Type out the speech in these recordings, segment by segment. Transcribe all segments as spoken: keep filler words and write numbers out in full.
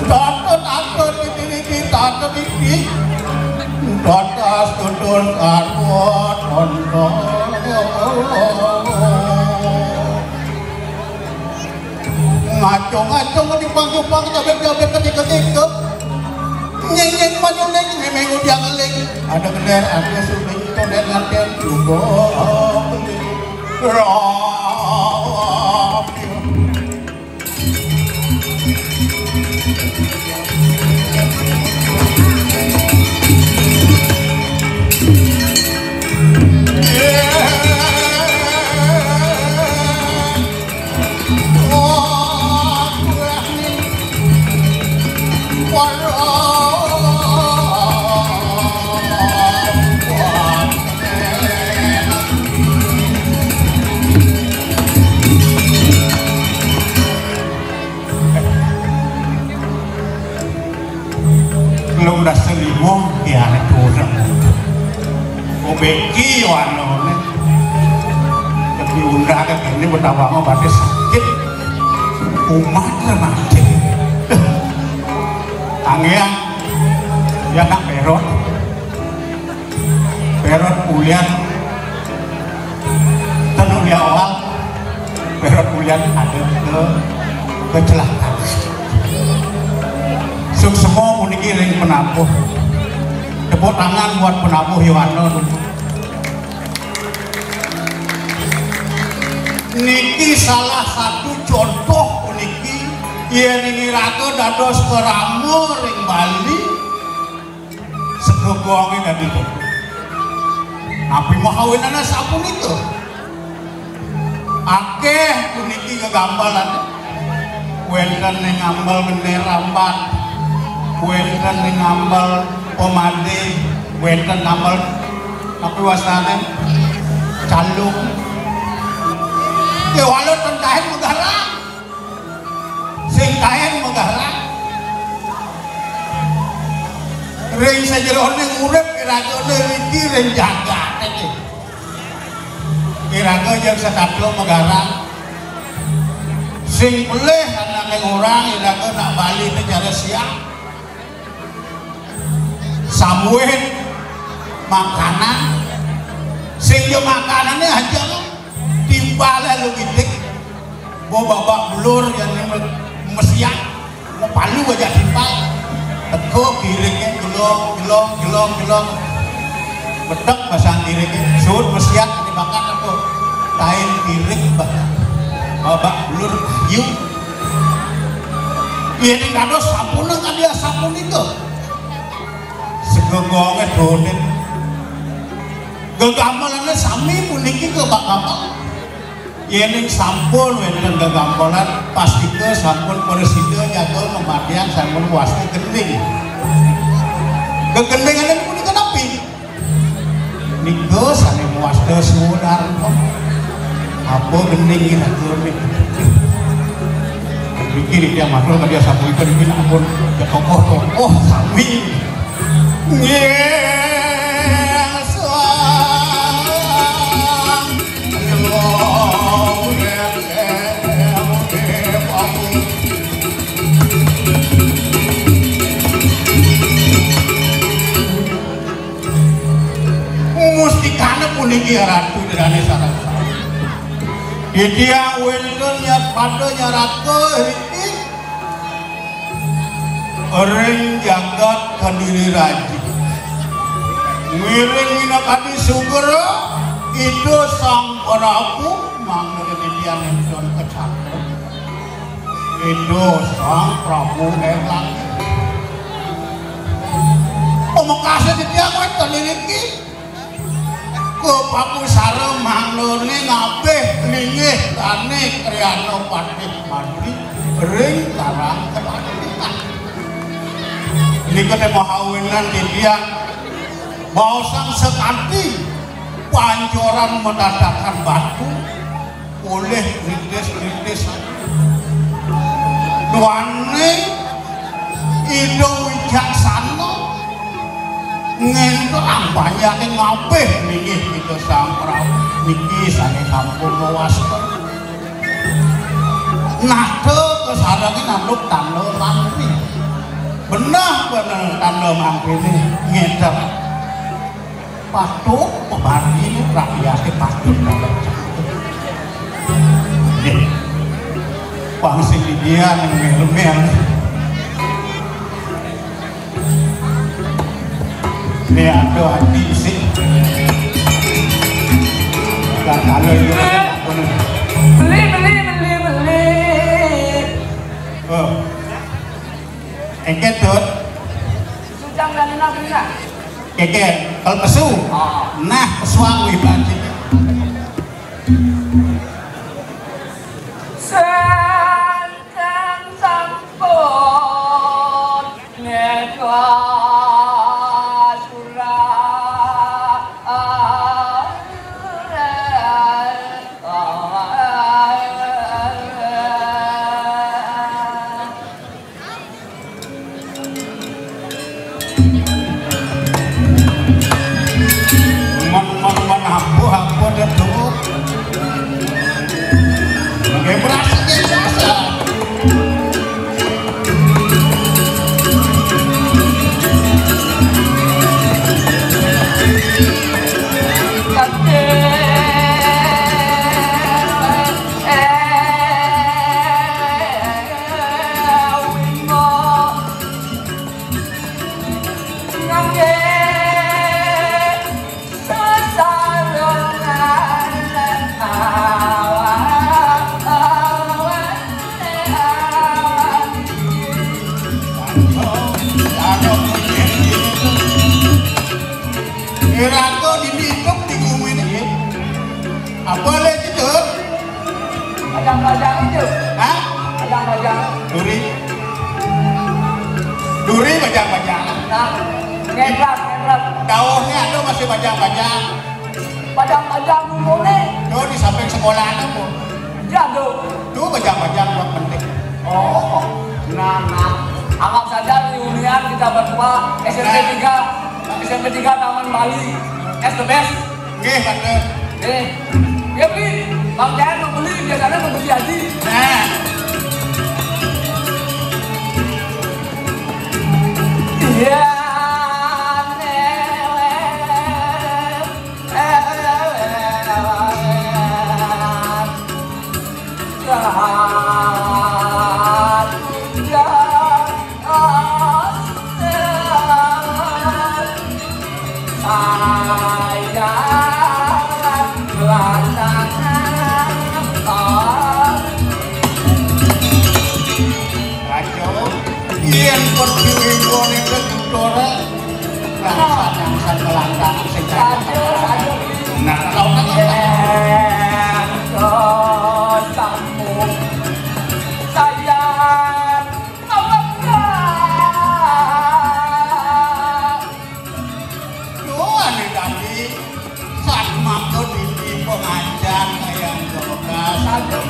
Tata-tata niki-niki, tata niki. Tata astun sarwa tata. Ngacung-ngacung, dipang-dipang, jabek-jabek, ketika-tika. Nyeng-nyeng majuling, nyemeng udiang eling. Ada gender, ada suling, tonden nganten, juga. Rapi. Belum dah selibu, ya, kurang. Obeki, anu, nih. Tapi undang ini betapa mau batis sakit. Umat lah mati. Tangian, ya, nak perot. Perot ulian, tenu di awal, perot ulian ada ke kecelakaan. Suksema puniki ring penabuh. Tepuk tangan buat penabuh Yohana. Niki salah satu contoh puniki, yen iraga dados kerama ring Bali, Segogonge dadi to. Napi mahawinane sapunika? Akeh puniki gegambelan. Wenten ing ambel gender rambat, wenten ing ambel pemade, wenten ambel, apa wastane? Calung. Kewala ten kaen megarang. Sing kaen megarang. Ring sajeroning urip iragane iki ring jagate iki. Iraga yen setata megarang. Sing pelih anake orang iraga nak bali te cara siap. Samuin makanan. Sing yo makanane aja lo. Timbale lo gitik. Bo babak belur yen mesiak. Mapalu aja timpal. Teko kirike gelong, gelong, gelong, gelong. Betek basang kirike. Suut mesiat dimakan apa? Kain kirik bakal. Babak belur ayu. Yén dados sampun kadi asapunika. Segegongé doden. Gegamelané sami puniki kebak-kebak. Yéning sampun wénten gegambelan, pastika sampun prasida nyaga mamargiang sampun wasta gending. Gegendingané punika napi? Nika sané wasta swadarma. Apa gending iraga niki? Pikir iki matur kadi asapunika niki ampun ya tokoh-tokoh sami. Nggih, sang. Mustikane puniki Ratu Dane sareng sami. Titiang wénten nyat pada nyaraka iki ring jagat Kediri Raji. Ngiring minakadi sugra Ida Sang Prabu mangda titiang wénten kecakra. Ida Sang Prabu ing langit. Pamekasé titiang wénten iriki. Kapapusara manglone ngabih linggih dane Kriyana Patih Mantri ring Karang Kepanitikan. Nika te mahawinan titiang baosang sekanti pancoran madadakan batu. Olih kritis-kritis. Duane Ida wicaksana ngéntuang banyake ngabih linggih Ida Sang Prabu niki sané sampun mawasta. Nada kasarengin antuk tanda mangpi. Benah bener tanda mangpine ngéter. Patuh pemargi rakyate patuh. Nggih. Pang sing dia ngemel-ngemel. Ini ada hati sih. Dan kalau itu Beli, beli, beli, beli. Oh. Engke, Tut. Sujang dan enak, enak. Keke, kalau pesu. Ah. Nah, pesuang wih, Pak. Sangkan sampun neka surah. Men, men, men, ampun, ampun, aduh. Oke, berasa, oke, berasa. Iraga dini idup di gumi ini. Apa le itu? Bajang-bajang itu. Hah? Bajang-bajang. Duri. Duri bajang-bajang. Nah, ngebrak, ngebrak. Daunnya ada masih bajang-bajang. Bajang-bajang dulu nih. Tuh di samping sekolah ada, Bu. Iya, tuh. Tuh bajang-bajang buat penting. Oh, nah, nah. Anggap saja reunian kita berdua S M P tiga, S M P tiga Taman Bali. S the best. Nggih, Pak. Eh, ya beli. Bang Jayan mau beli, biasanya mau beli aja. Nah. Iya. Yen pertiwi pun itu duduk ora, nah, sanang satelang tangan sing kaya. Aduh, aduh. Nah, kalau kata Sayang, kamu sayang, kamu. Duh, ane tadi saat mangko di pengajian yang jogas. Aduh.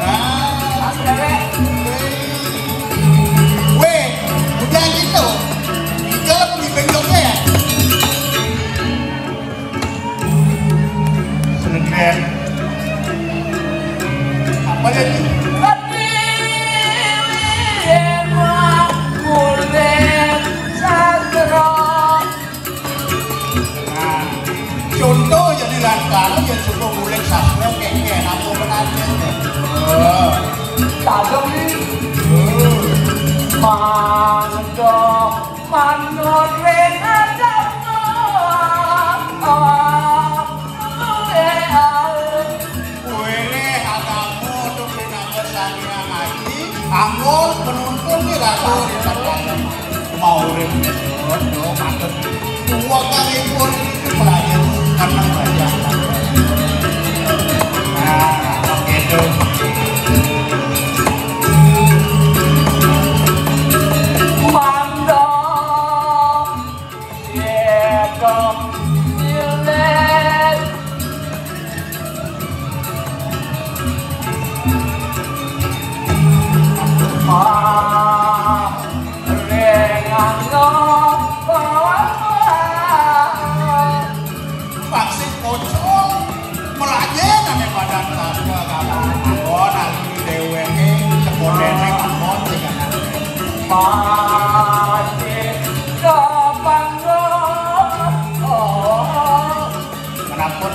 Nah. Aduh, Dewek. Weh, udah gitu. Hidup di benjoknya. Senen. Apa ya itu? Nah, contoh jadi langkara ya suka ngulik sastra kengken apa menarik. Oh. Sadong iki. Oh. Mangdo manut ring agama. Kuwene agama untuk pinanggul sangya ngaji, anggur menuntun di ratu di padang. Mau urip, do, do, matur. Wong kang ibu iki pelayan karena banyak. Nah, gitu. Mantap. Vaksin pocong, melajen ane badan tangga kamu. Oh, nanti dheweke sekolahnya kamu dengan vaksin kapan. Oh, kenapa?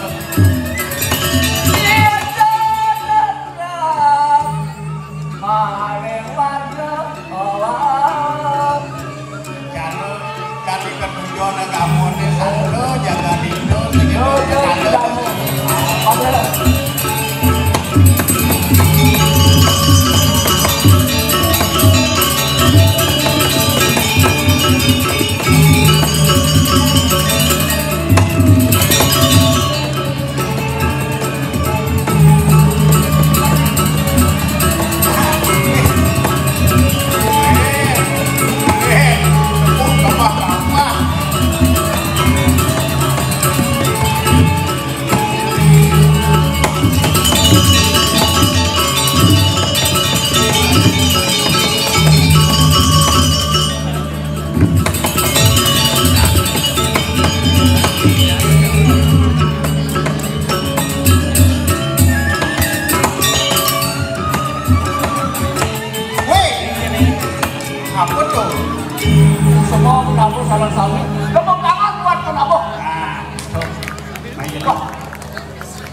Mare warga. Oh. Jare, jare ketujuan kamu nih, satu, jaga dino, sing itu, satu. Weh, apa tuh? Semua menabur salah sami. Tepuk tangan buat penabur. Nah, tuh. Nah, iya. Wah.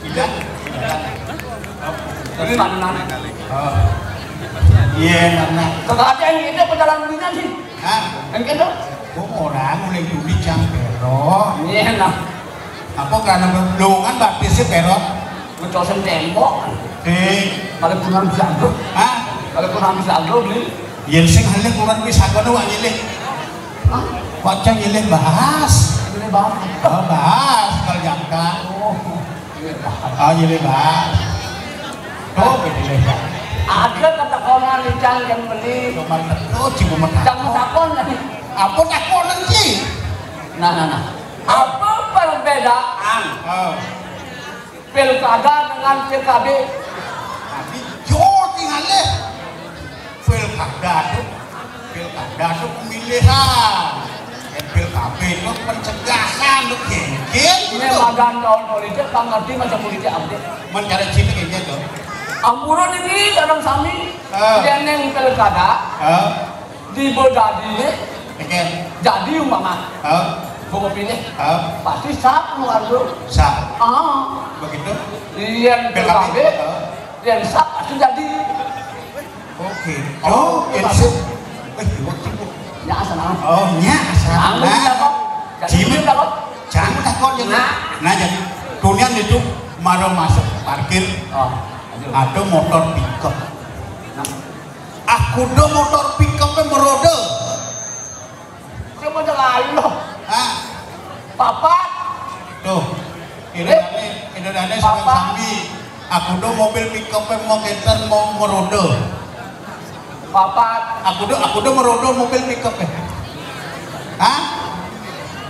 Iya. Ini mana? Oh. Iya, mana? Kagak ada yang ini apa jalan dunia sih? Hah? Yang gitu? Kok orang mulai dulu jam berok? Iya, nah. Apa karena belum kan baptisnya berok? Mencosen tembok. Eh. Kalau kurang bisa tuh. Hah? Kalau kurang bisa tuh, nih. Yen sing halih kurang wis sakone wak nyilih. Hah? Wak cah nyilih bahas. Nyilih bahas. Oh, bahas kalau jangka. Oh, nyilih bahas. Oh, nyilih bahas. Oh, nyilih bahas. Ada kata kono nih, Cang, yang beli. Cuma teko, cuma takon. Cang takon tadi. Apa takon, Ci? Nah, nah, nah. Apa perbedaan? Oh. Pilkada dengan P K B. Tapi yo tinggalnya. Pilkada tuh, pilkada tuh pemilihan. Eh, P K B itu pencegahan, tuh genggen. Ini gitu. Badan tahun politik, tak ngerti macam politik apa. Mencari ciri ini tuh. Ampura ini kadang sami. Eh. Dia neng pilkada. Eh. Di Bodadi, oke. Jadi umpama, hah? Gua mau pilih, hah? Pasti sah keluar lu. Sah. Ah. Begitu? Yang P K B, P K B, hah? Yang sah pasti jadi. Oke. Oh, oh, iya, jadi sah. Eh, waktu itu. Ya, asal. Oh, ya, asal. Nah, iya, kok. Jadi, iya, kok. Jangan takut, ya. Nah. Nah, jadi, dunia itu mau masuk parkir. Oh, aduh. Ada motor pickup. Nah. Aku do motor pickup meroda. Terlalu. Hah? Papat. Tuh. Ini Eh. Dane, ini Dane Papat. Sami. Aku do mobil pickup mau kenter mau meroda. Papat. Aku do, aku do meroda mobil pickup ya. Hah?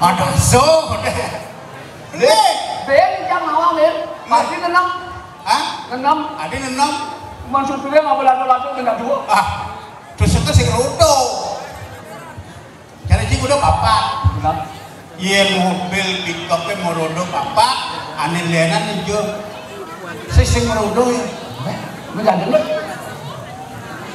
Ada so. Deh. Ben jam awal, Ben. Pasti enam. Hah? Enam. Ada enam. Maksud dia nggak berlaku-laku dengan dua. Ah, terus itu sing roda. Jadi sing udah papat. Benar. Iya, mobil pickup-e meroda papat, ane lenan ijo. Sing, sing meroda ya. Menjadi lu.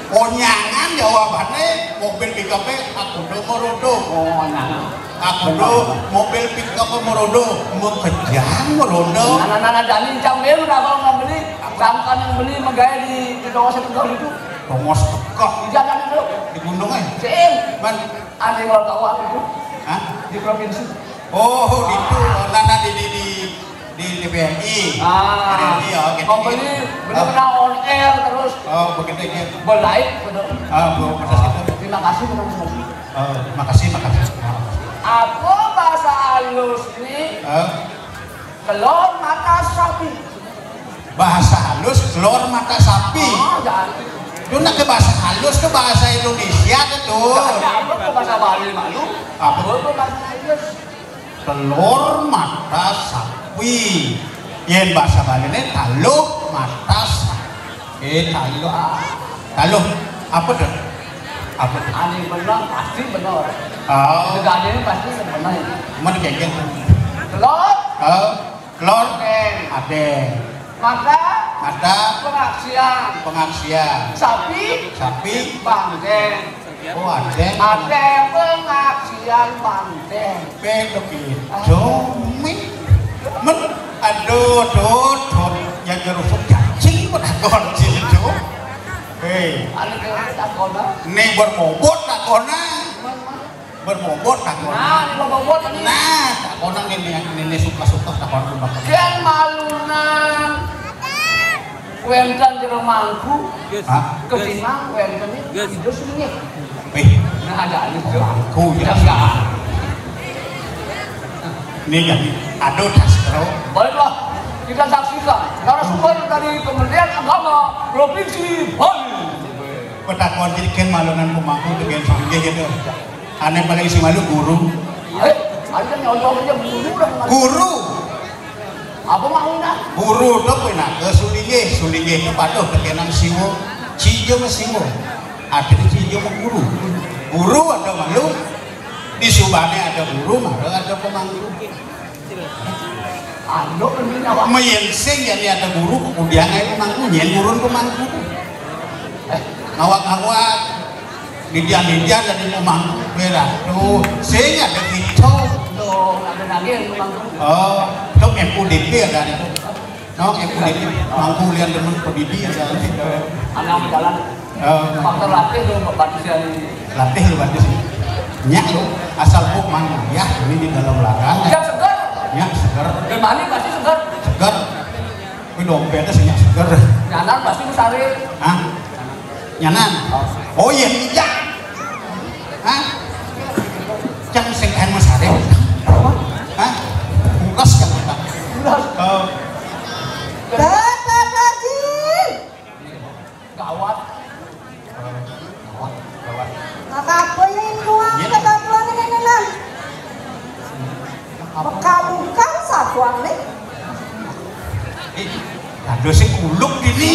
Konyangan jawabannya, mobil pickup-e aku do meroda. Oh, nah. Aku do mobil pickup meroda, mekejang meroda. Anak-anak Dani jam dia udah abang mau beli, sangkan yang beli megaya di, di toko setegah itu. Tongos tekah. Di jalan itu. Di gunung, eh? Sing. Man. Ada yang ulang tahun itu. Hah? Di provinsi. Oh, itu. Nana di, di, di, di, di B M I. Ah. B M I, ya, gitu. Mau beli, beli Ah. Pernah on air terus. Oh, begitu, gitu. Belain, betul. Ah, bu, pedas gitu. Terima kasih, terima kasih. Oh, makasih, makasih. Makasih. Apa bahasa halus ini? Ah. Telur mata sapi. Bahasa halus, telur mata sapi. Oh, jangan. Itu nak ke bahasa halus, ke bahasa Indonesia ke tuh. Jangan, apa ke bahasa Bali malu? Apa? Apa ke bahasa halus? Telur mata sapi. Yen bahasa Bali ini taluk mata sapi. Eh, taluk. Ah, taluk. Apa tuh? Apa tuh? Ani benar, pasti benar. Oh. Segala ini pasti benar. Mana genggen? Telur. Oh. Telur. Adeng. Adeng. Mata. Mata. Pengaksian. Pengaksian. Sapi. Sapi. Bangkeng. Oh, adeng. Adeng pengaksian bangkeng. Begitu, Mi. Men, aduh, aduh, aduh. Yang nyeruput cacing, pun aku cacing itu. Hei. Anu, takona. Ini berbobot takona. Berbobot takona. Nah, ini berbobot ini. Nah, takona ini, ini, ini suka-suka takona. Ken malunan. Wénten jero mangku. Hah? Kepinang wénten Yes. Ijo sini. Wih. Nah, ada aja. Mangku, ya. Ya, enggak. Ini kan, aduh, tas, bro. Baiklah, kita saksikan narasumber dari Kementerian Agama Provinsi Bali. Kota Kontiken malunan pemangku dengan sini gitu. Aneh paling si malu guru. Eh, ada nyontoh aja guru dah. Guru. Apa maunya? Guru to pinaka sulinggih, sulinggih to patuh tekenan Siwa. Cijo mah Siwa. Artinya Cijo mah guru. Guru ada malu. Di Subane ada guru, mara ada pemangku. Ando ini awak. Mayen sing jadi ada guru, kemudian ayo pemangku, nyen gurun pemangku. Eh, ngawak-ngawak. Didian-didian dari pemangku, berah. Tuh, sing ada gitu. Tuh, ada lagi yang pemangku. Oh, tuh M U D P ada itu. No, M U D P, mangku lian demen pedidi ada. Anak jalan. Oh. Faktor latih tuh, Pak Disian. Latih lu, Pak Disian. Nyak lu, asal buk mana? Ya, ini di dalam larang. Nyak seger. Nyak seger. Dari mana pasti seger? Seger. Kuwi dompetnya sing seger. Nyanan pasti ku sare. Hah? Nyanan. Oh iya, iya. Hah? Jangan sing kain mas sare. Hah? Ulas kan kita. Ulas. Oh. Bapak Haji. Gawat. Gawat. Gawat. Kakak apa ini doang? Iya. Kakak doang ini, ini, ini. Apa? Bukan satuan nih. Eh, aduh, si kuluk ini.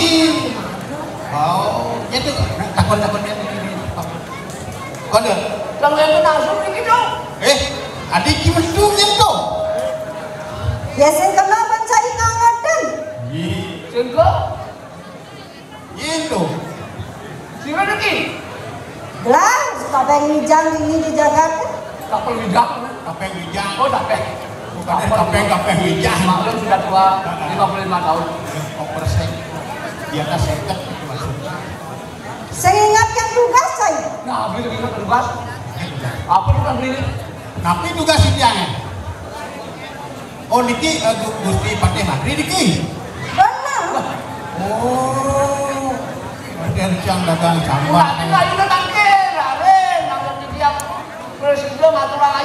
Oh, ya tuh, takon-takon dia ini. Kode. Yang lain langsung ini dong. Eh, adik gimana tuh, gitu? Ya, sing kena pencari ngangetin. Iya. Sing ke? Yen to. Sira niki? Lah, kaping wijang ini di jagat. Kaping wijang. Kaping wijang. Oh, kaping. Bukan kaping, kaping wijang. Maklum sudah tua, lima puluh lima tahun. Oh, persen. Di atas seket itu maksudnya. Sing ingat yang tugas, saya. Nah, beli ingat tugas. Apa tugas beli? Tapi tugas itu yang Oh, niki, eh, Gu-, Gusti Patih Mantri niki? Bener. Oh, berarti harus yang dagang sambal. Tapi kayunya tangkir, are, nang di tiap presiden aturan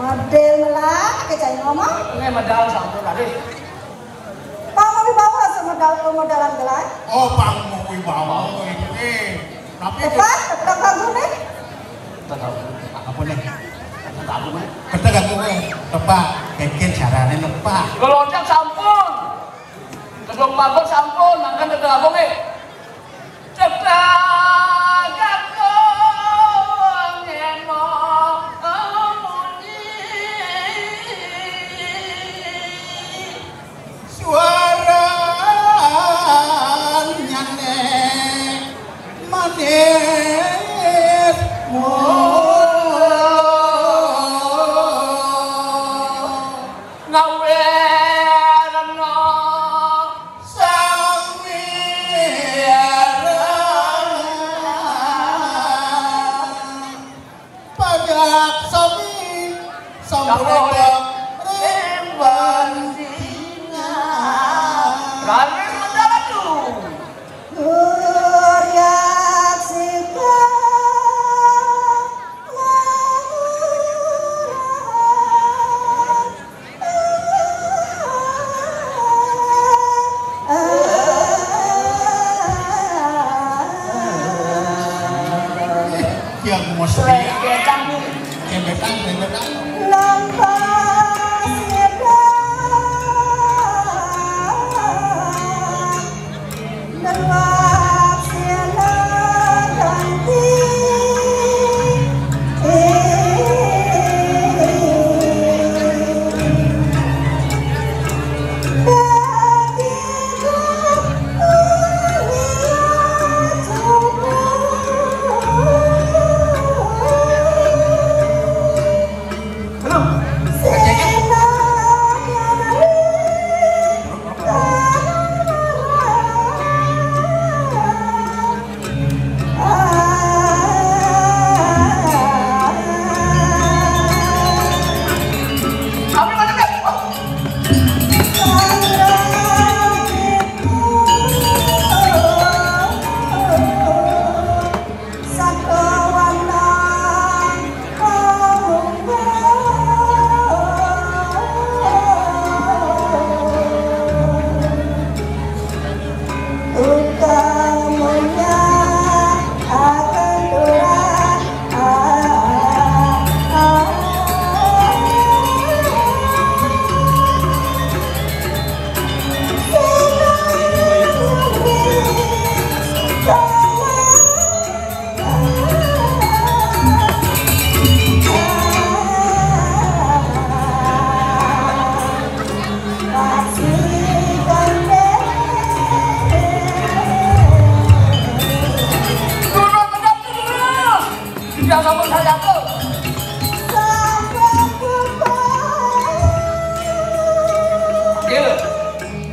Model melak, kecai ngomong. Ini medal sampun tadi. Pang wibawa semodal pemodalan gelai. Oh, pang wibawa ini. Tapi tepat, tepat lagu nih. Apa nih? Apa nih? Kita gak gue. Tepat, bikin caranya tepat. Gelonjak sampun. Gedung mabuk sampun, makan gedung mabuk nih. Cedhak aku nyeno muni. Suaranyane manis. Ngawerna sang wirang pagak sami samureta rimban dina. Raden Mandalatu. Suryaksika. Yang mesti. Lembetan, lembetan. Lampas nyedak. Tidak sama saya tuh. Iya.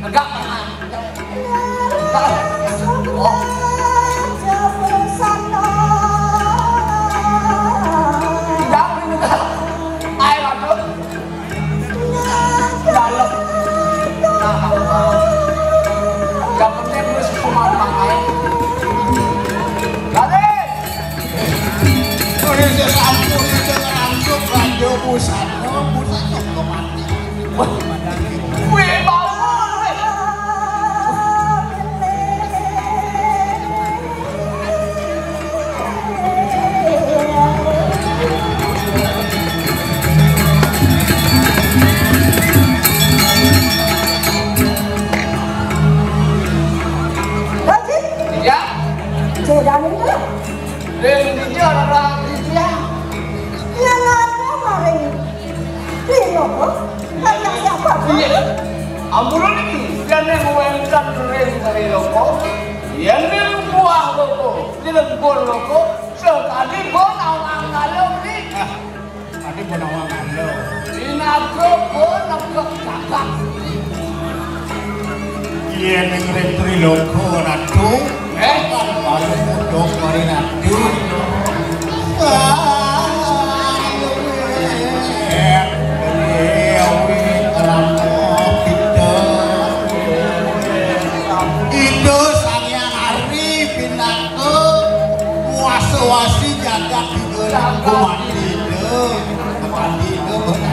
Tegak. Oh. Tidak, ini enggak. Ayo, aduh. Dalam. Nah, apa? Yang penting lu semua pakai. Lari. Indonesia sampun itu langsung raja pusat. Oh, pusat tuh mati. Wih, bangun. Ya. Cedane ring dia, ora ring dia. Yen aku maring Riloko, karena siapa? Iya. Ampun iki, yen wonten ring Riloko, yen ning buah loko, ning gon loko, sekali pun awang ngalung iki. Tadi pun awang ngalung. Inago pun negek gagak. Yen ning ring Riloko, Ratu, eh? Baru mudhun mari Ratu. Itu Sang Hyang Hari pinaka muasa-wasi jagat tiga lagu mati itu. Mati itu benar.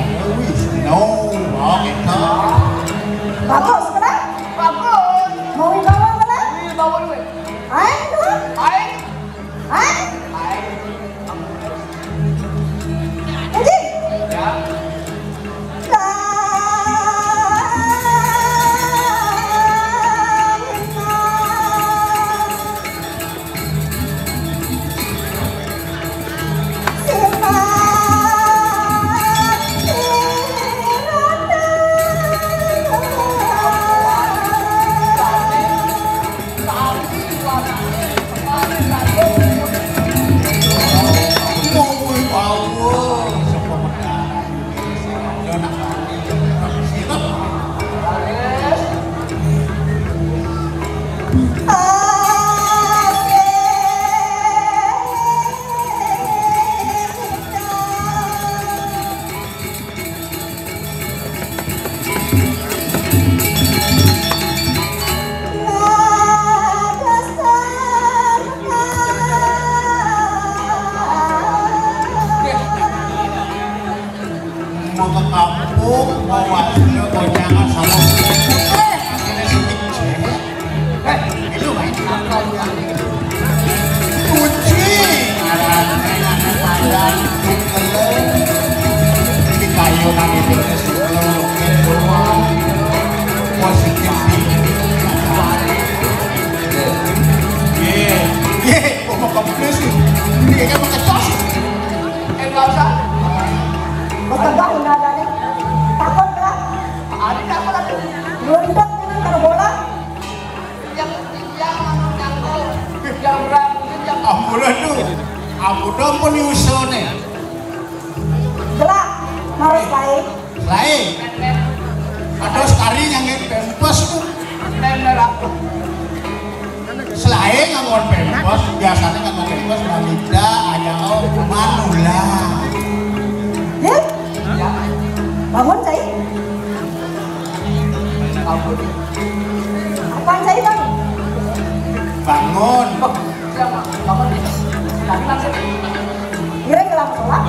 Ke kampung, bawa ke bojangan sama. Eh, ini sedikit cewek. Eh, itu main. Kunci. Ngaranna anak Padang, Sugeng. Di kayu nang itu, Sugeng, Sugeng doang. Positif thinking. Iya. Iya, gua mau kempes nih. Ini kayaknya mau kecos. Eh, nggak usah. Mas Tegar, nggak ada nih. Takut, Kak. Ada takut, aduh. Luntur, ini kalau bola. Yang, yang, yang, yang, yang, Ampun, aduh. Ampun, ampun, nih usulnya. Jelak, harus baik. Lain. Atau sekali yang pempes tuh. Selain nganggo pempes, biasanya nganggo pempes balita, ayao, manula. Heh? Ya. Bangun, Cai. Bangun. Apaan, Cai, Bang? Bangun. Bangun. Ngiring gelang sholat.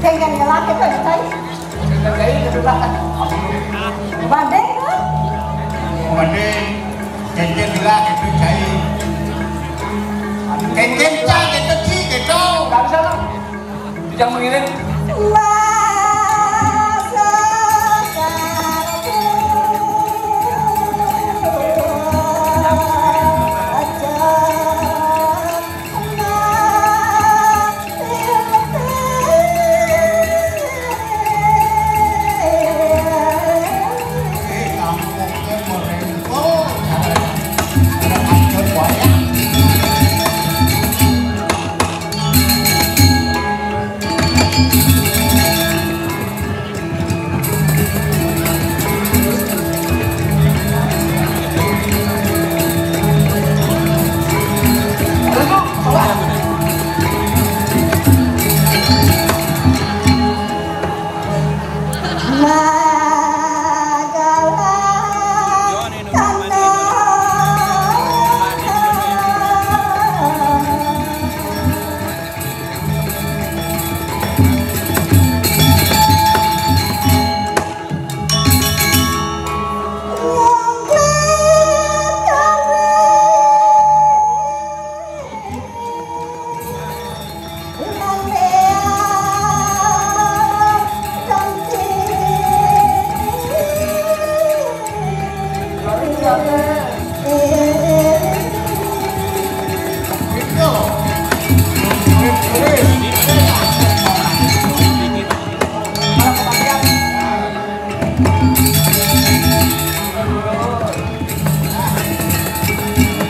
Kengken gelang itu, Cai. Badé, kan? Badé. Kénkén gila gitu, cai. Kénkén ca gitu, ci gitu. Nggak bisa, Bang. Jangan mengiring.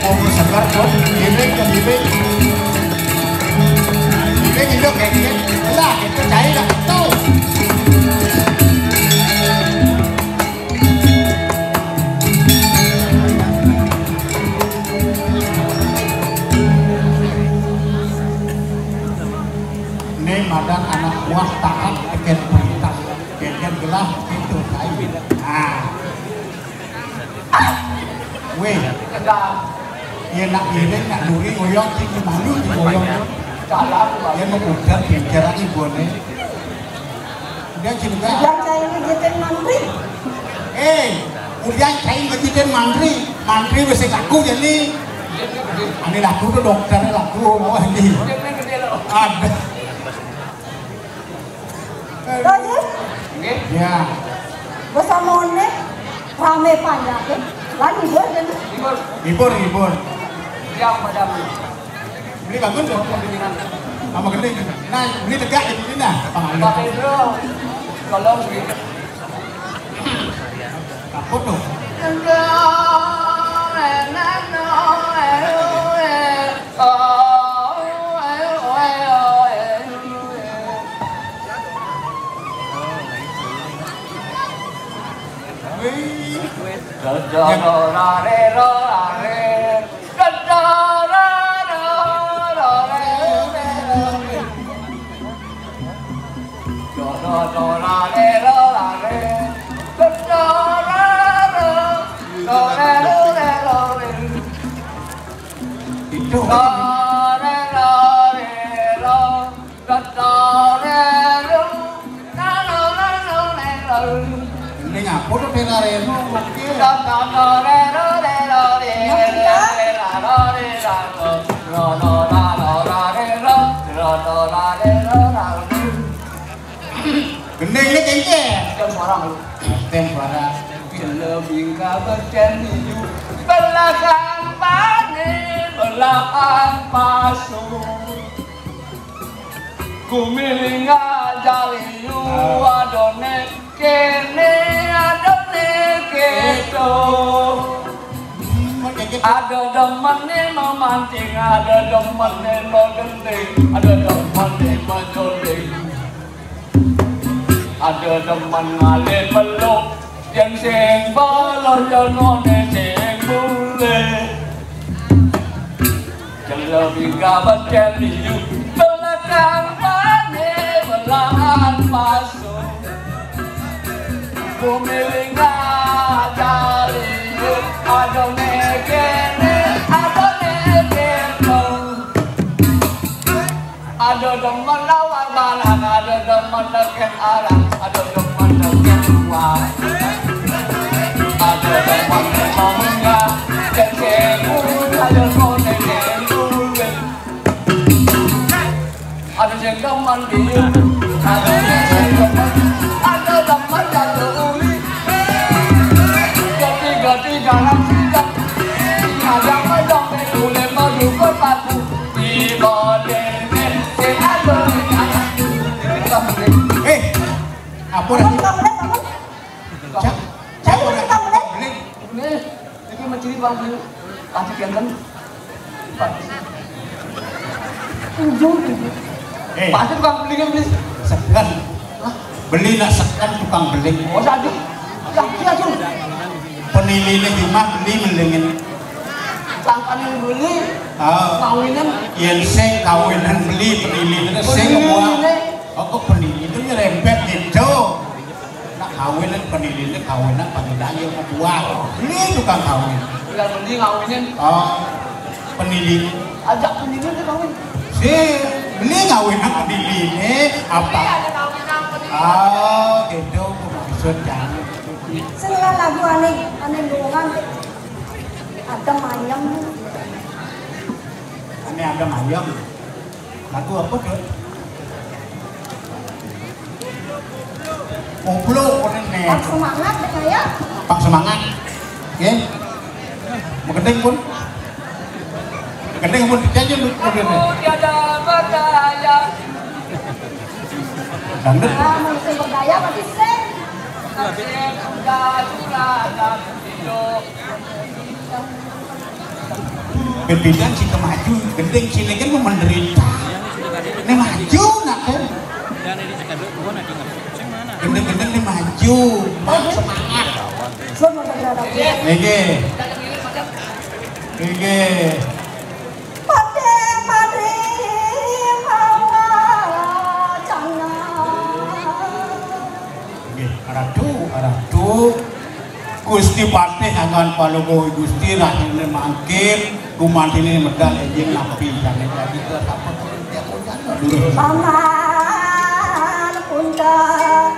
Opo seger, Cuk? Giring ke giring. Giring, induk, kayak gini. Lah, itu cai lah, itu. Ini madan anak buah taat tekén perintah. Kénkén gelah, itu cai. Nah. Wéh. Yén nak ngiring, nak nuri, ngoyong, sing malu, sing ngoyong. Yén mau udan, bicara ibuné. Udan, sing enggak. Udan cai ngejitin mantri. Eh, udan cai ngejitin mantri. Mantri wis laku jadi. Ané laku tuh dokternya laku, apa ini? Ada. Loh, Jis? Nggih. Ya. Basa moné ramé panjaké. Lan hibur kan? Hibur. Hibur, hibur. Siap, Madam. Beli bangun dong. Sama gede. Nah, beli tegak di sini nah. Pak Hendro, tolong sedikit. Takut dong. Itu. Ini ngapa tuh Ferrareno? Oke. Gending ini kengke. Tem barang lu. Tem barang. Bila bingka bercemiu, belahan pané, belahan pasung. Gumiling ajaliu, adone kene, adone keto. Ada demene memancing, ada demene megending, ada demene mejoling. Ada demen ngalih peluk, yen sing balas yen ngene sing mulih. Jelo bingka becel liu, belakang pané, belahan pasung. Bumi lingga jali, adone kene, adone kene. Ada demen lawar barang, ada demen deket arang, ada demen deket uang. Ada demen mengunggah, dan semu, ada konek yang dulu. Ada yang demen dia, ada yang demen, ada demen yang uli. Ketiga-tiga orang tidak, ada yang demen boleh maju ke paku. Eh, apa lagi? Cak, cak, apa lagi? Ini, ini mencuri bang beli. Kasih ganteng. Ujung. Eh. Pasti tukang beli kan beli. Seken. Hah? Beli nak seken tukang beli. Oh, satu. Lah, iya, Jung. Penilainya cuma beli melingin. Sangkan yang beli. Ah. Kawinan. Yen sing kawinan beli penilainya sing semua. Penilainya. Oh, kok penilainya nyerempet gitu. Nak kawinan penilainya kawinan panggilan yang kebuah. Beli tukang kawin. Udah beli ngawinin. Oh, penilainya. Ajak penilainya kawin. Si, beli kawinan penilainya apa? Iya, ada kawinan penilainya. Ah, gitu. Maksud jangan. Sing lagu aneh, aneh doang. Ada mayang. Aneh ada mayang. Lagu apa tuh? Koplo, konen nih. Pang semangat deh ya. Pang semangat. Oke. Mau gending pun. Gending pun, janji lu, lu gending. Tiada berdaya. Dangdut. Ah, manusia berdaya pasti sing. Nasib udah juragan hidup. Beda-beda si kemaju, gending sini kan mau menderita. Ini maju nak kan. Gending-gending ini maju, semangat. Nggih. Nggih. Pade mari mawa jangan. Nggih, aradu, aradu. Gusti Patih angan palungguh Gusti rahine mangkin, gumantine medal enjing napi jane dadi ke sapa to? Paman punten.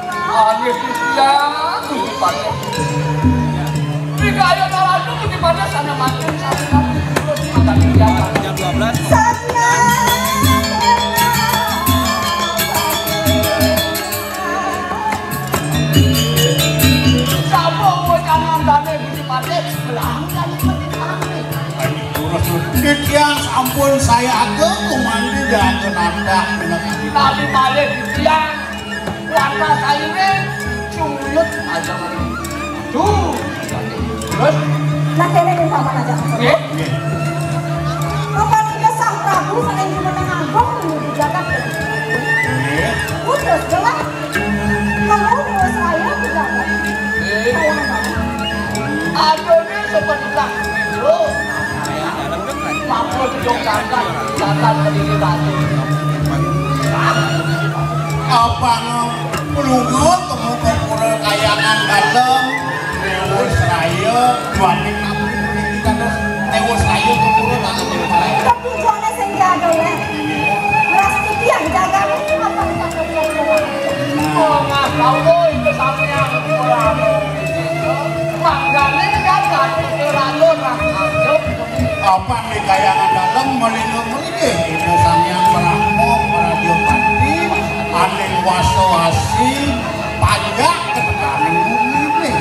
Ayo Gusti ya, Gusti Patih. Tiga ayo talandu Gusti Patih sana mangkin satu satu terus makan kegiatan. Jam dua belas. Sana. Sapa kowe kang ngandhane Gusti Patih? Belang kali Gusti Patih. Ayo, terus, terus. Titiang sampun saya ageng, kumandi jaga nadak, pinakadi. Tapi malih titiang, warta saire, sumuyut aja. Duh. Terus? Nah, kene ning paman aja. Nggih. Apa nika Sang Prabu saking Jumeneng Agung di jagat? Nggih. Putus, jelas. Mau Dewa Seraya di jagat. Nggih. Sayang banget. Aduh, ini sebentar. Loh. Mampu duduk jagat, jagat berdiri batu. Apa nang pelungguh temu kumpul kayangan dalem? Dewa Seraya, juaning napi mriki kados Dewa Seraya kumpul tangan Dewa Seraya. Tapi juane sing diadol, eh. Beras titiang jaga apa dipakai. Nah. Oh, Mas, tahu, oh, itu sama. Papan di Kayangan Dalem, melingkar melinggih Ida Sang Hyang Brahma Pradipati, aning wasa-wasi, panjak ketekaning bumi.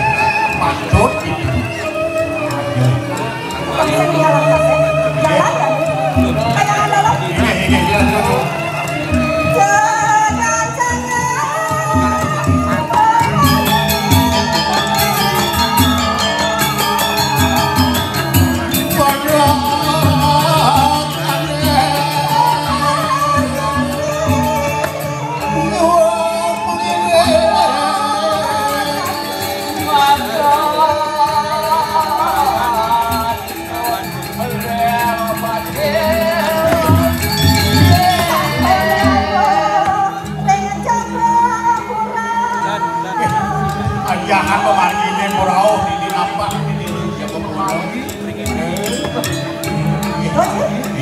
Patut itu. Aduh. Bisa dia lantas, ya? Jalan, ya? Kayangan Dalem. Iya, iya, iya. Ajahan pemargine purao ini nampak ini siapa purao ini?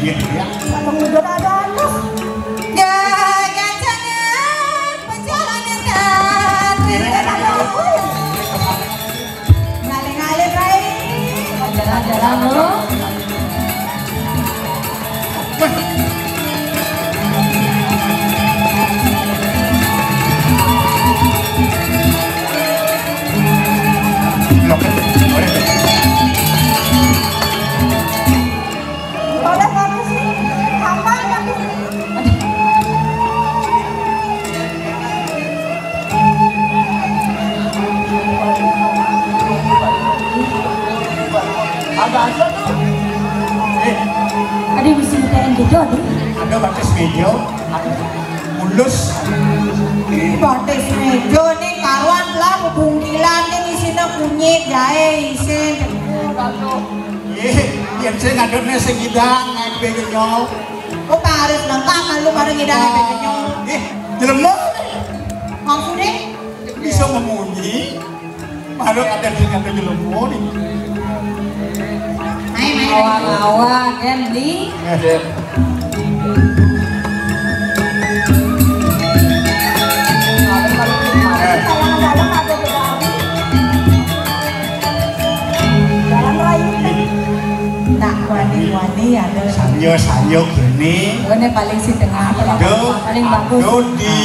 Iya, iya. Gagangan perjalanan dan tidak tahu. Ngalih-ngalih, Rai. Jalan-jalan, lo. Boleh kami sih, kapan kami sih? Ada aja tuh. Eh, Adi bisa bukain gitu, Adi. Ada batis meja, ada mulus. Ih, batis meja nih karuan lah, bebungkilan nih, isinya kunyit, jahe, isin. Ih, yang saya ngadepnya segidang, naik begenyo. Oh, Pak Arif lengkap malu bareng ngidang begenyo. Ih, jelema. Maksudnya? Bisa memunyi. Padahal ada sing ada jelema nih. Ayo, ayo. Awa-awa, kan, Bli? Eh. Jalan raya. Nak wani-wani ada. Sanyo-sanyo kene. Oh, ini paling sing tengah. Aduh, paling bagus. Aduh, di,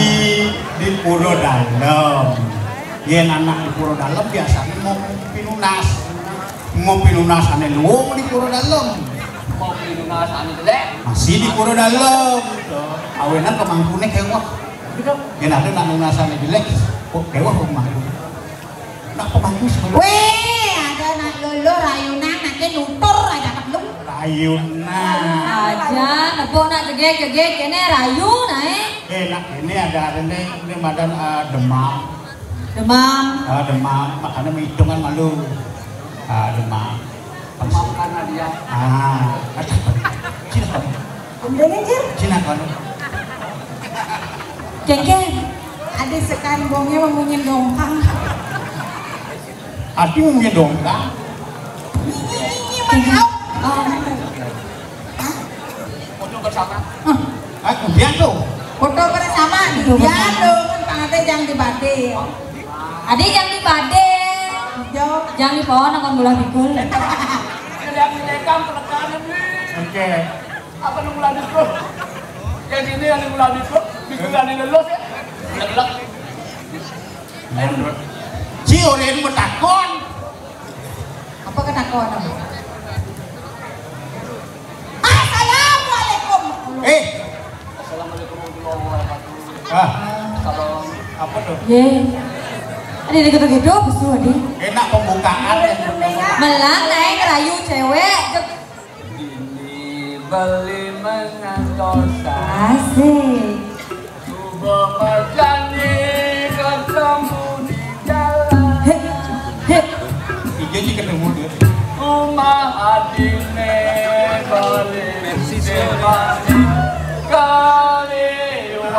di Pura Dalem. Yen anak di Pura Dalem biasane mau pinunas. Mau pinunasane luwung di Pura Dalem. Mau pinunasane jelek. Masih di Pura Dalem. Awenan pemangkune kewah. Yen ada nak nunasane jelek, kok kewah pemangkune. Nak pemangku sebelah. Weh, ada nak lolo rayunan, nake nutur aja kat lu. Rayunan. Aja, nepuk nak jegek-jegek, kene rayu, nah, eh. Eh, nak, ini ada, ada nih, ini madan, eh, demam. Demam. Ah, demam, makanya menghitungan malu. Ah, demam. Demam karena dia. Ah, cina kan? Cina kan? Kengkeng. Ada sekan bongnya memunyin dongkang. Adi munyin dongkang. Ini, ini, ini, mana? Oh. Foto bersama. Hah? Ah, kemudian tuh. Foto bersama nih. Foto bersama. Iya dong, kan Pak Ate jangan dibade. Adi jangan dibade. Jawab. Jangan dibawa nonton bola pikul. Yang direkam penekanan nih. Oke. Apa nunggu lanjut tuh? Yang ini yang nunggu lanjut tuh. Bisa jadi lulus ya. Lelek. Ci, orang ini bertakon. Apa kena kawan apa? Assalamualaikum. Eh. Assalamualaikum warahmatullahi wabarakatuh. Ah. Salam. Apa tuh? Ye. Ada gitu-gitu, pesu, Adi. Enak pembukaan ya. Melang naik rayu cewek. Ini beli mengantosan. Asik. Coba majani ketemu di jalan. Heh, heh. Iya sih ketemu dia. Rumah adine balik. Versi slow. Kaliwat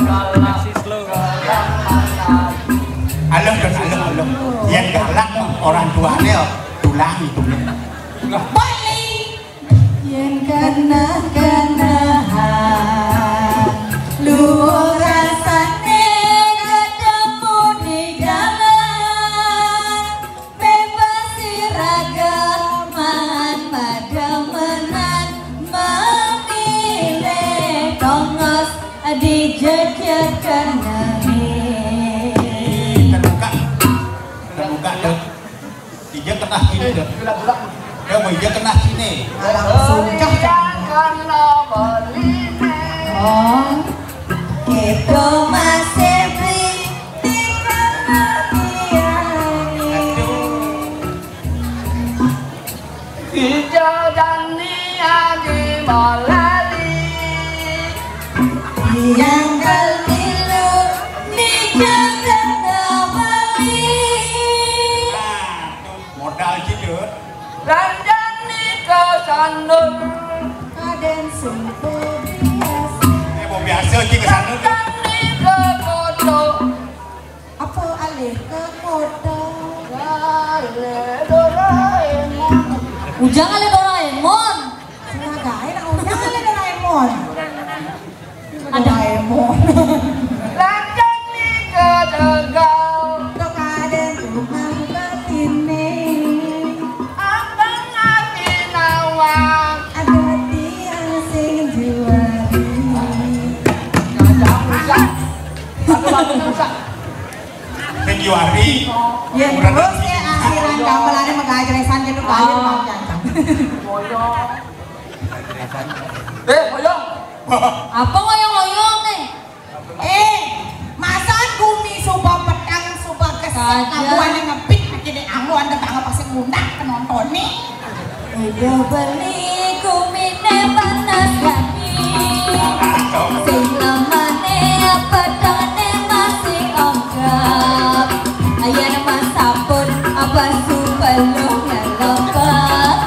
kalah. Versi slow. Alah, alah, alah. Yang galak mah orang tuanya tulang itu. Balik. Yen kenah-kenahan luwung rasane ketemu di jalan, bebas iragaman pada Ah, gini deh. Ya, mau iya kena sini. Langsung cah. Oh. Itu masih beli di kamar dia. Aduh. Ijo jani adi molali. Yang keliru di jagat bali. Nah, tuh modal gitu. Ranjani ke sandur. Aden sing biasa. Eh, mau biasa iki ke sandur. Ranjani ke kodok. Apa alih ke kota? Alih Doraemon. Ujang alih Doraemon. Sing gawe nak ujang alih Doraemon. Ada. Doraemon. Lajeng nika tegal. Tok ada rumah batine. Abang ati nawang. Ada tiang sing juari. Ada rusak. Satu lagi rusak. Februari. Ya, terus ya akhiran gamelane megah jresan gitu, balik mau jangan. Eh, oyong. Apa ngoyong-ngoyong nih? Eh, masa gumi suba petang, suba gesek, kamu ane ngebit, akhirnya kamu anda tangan pasti ngundang penonton nih. Udah beli gumine panas kaki. Sing lamane apa tane masih ogah. Ayan mas sampun apa sumpah lo ngelompok.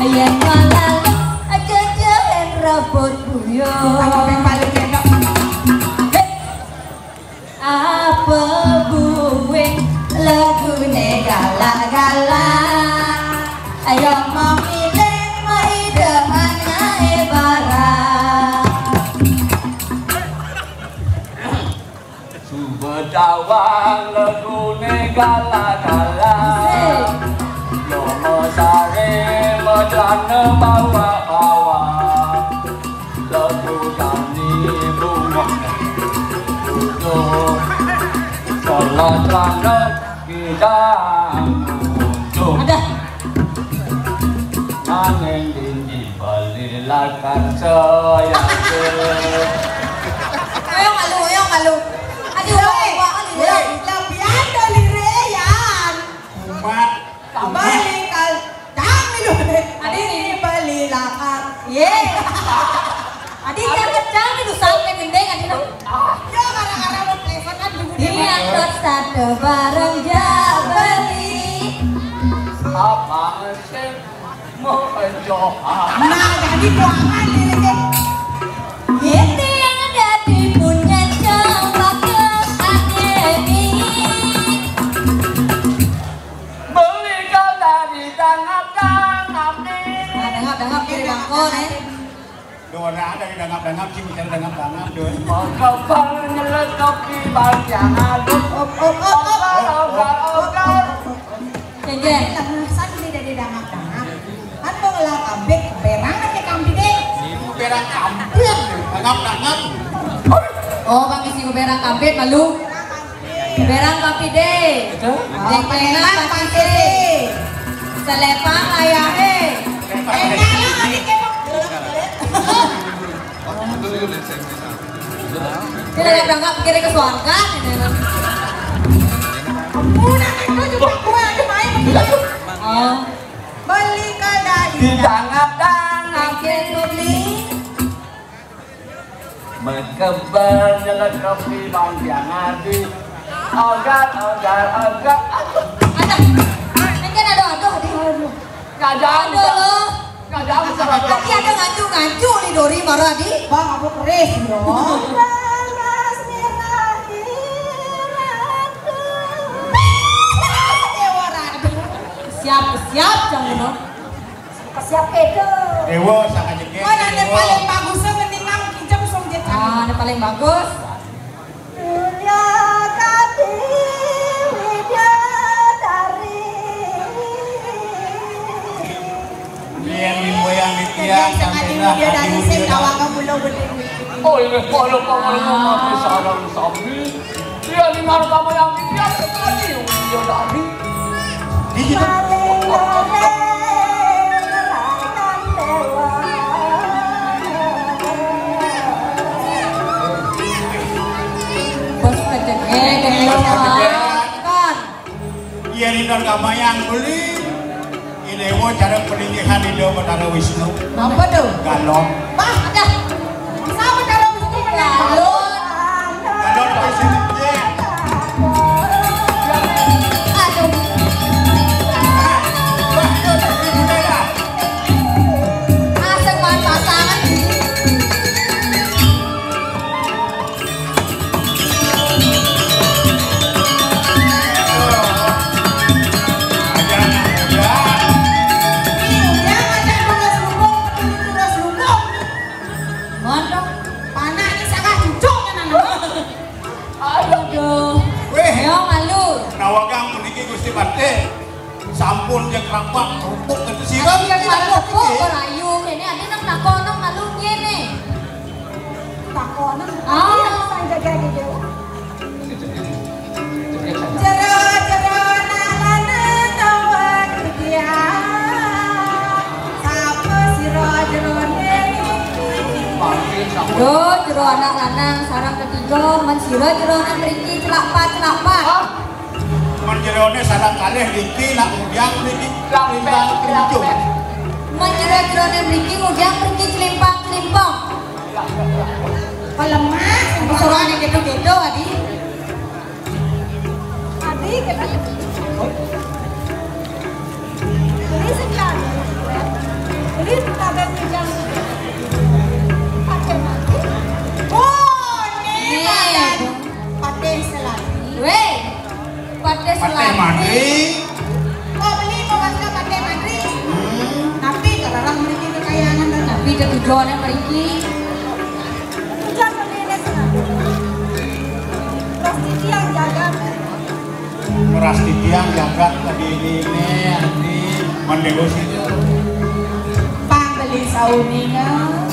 Ayan malah lo aja jahen rebut buyut. Apa yang paling enak? Apa buwe lagune galak-galak? Ayo mau milih mau ide anae barang. Suba jawang lagune galak-galak. Yo mesare medane bawa-bawa. Lagu kami bunga. Salah celana kita muncul. Ada. Nanging dini bali lakar saya. Ayo malu, ayo malu. Aduh, woi, woi, woi, lebihan dari Reyan. Umat. Bali kal, jangan dulu. Adi ini beli lakar. Ye. Adi jangan jangan itu sampai gendeng adi no. Ya gara-gara mau plesetan dulu dia. Iya, terus satu bareng jabali. Apa sih mau johan? Nah, jadi doangan diri deh. Ini yang jadi punya jambak yang aneh. Beli kau dari dangap-dangap nih. Nah, dangap-dangap kiri bangko nih. Duh, ora ada di dangap-dangap, sing cari dangap-dangap, duh. Kebal nyeletok di bagian aduh. Op, op, op, op. Ogar, ogar, ogar. Jejen. Lah, masa ini dari dangap-dangap? Kan mau ngelah kambing, berang aja kambing deh. Ibu berang kambing, dangap-dangap. Oh, pakai si berang kambing, malu. Berang kopi deh. Itu? Jengklengan pasti sih. Selepang ayahe. Kita nggak berangkat pikirnya ke suarga. Udah itu juga gua aja main begitu. Oh. Beli kadang. Didangap-dangap beli. Mekebel nyelekep di bang tiang adi. Ogar, ogar, ogar. Aduh. Ada. Ini kan ada aduh di aduh. Kadang aduh lo. Kadang salah. Tapi ada ngancu-ngancu di Dori marah di. Bang, aku keris yo. Panas merah di ratu. Dewa ratu. Siap, siap, jangan lo. Siap itu. Dewa sangat jeget. Oh, yang paling bagus mendingan kita usung dia. Ah, yang paling bagus. Surya Kati Widyadari. Yang moyang di tiang, yang tengah Widyadari sing kawakan pulau gede. Oh, ini kalau kamu mati sarang sami. Dia di mana kamu yang di tiang, Kati Widyadari. Di situ. Ida gamayang beli, Ida Déwa cara peninggihan Ida Betara Wisnu. Apa tuh? Galon. Bah, dah. Sama Betara Wisnu galon. Galon. Galon ke sini. Aduh. Ah, bah, tuh, di budaya. Asik banget pasangan. Mondok. Panak ini salah cucuk kan anak. Aduh. Wéh. Yo malu. Nawagang puniki Gusti Patih. Sampun ja kerapak kerupuk itu sira. Ayo, niki kalau tepuk nggih. Berayu kene, ade nang takono malu ngene. Takono. Ah. Iya, sang jaga di Déwa. Jero-jero anak lanang tawang titiang. Sapa sira jerone niki? Jero-jero anak lanang sareng tetiga, men sira jerone mriki celak pat, celak pat. Hah? Men jerone sareng kalih niki nak mudiang niki lintang kelincu. Men jero jerone mriki mudiang mriki celimpang-celimpang. Pelemas, suarane gitu-gitu, Adi. Adi, kita ini sekian. Ini kita ada tiga. Pakai mati. Oh, ini. Nih. Pakai seladi. Weh. Patih Seladi. Patih Madri. Kok beli, kok warga Patih Madri? Hmm. Tapi kerarang mriki kekayangan dan tapi ketujuannya mriki. Tujuan pemilik Seladi. Terus titiang jagat. Terus titiang jagat tadi ini, ini, Andi. Mendego situ. Pang beli sauninga.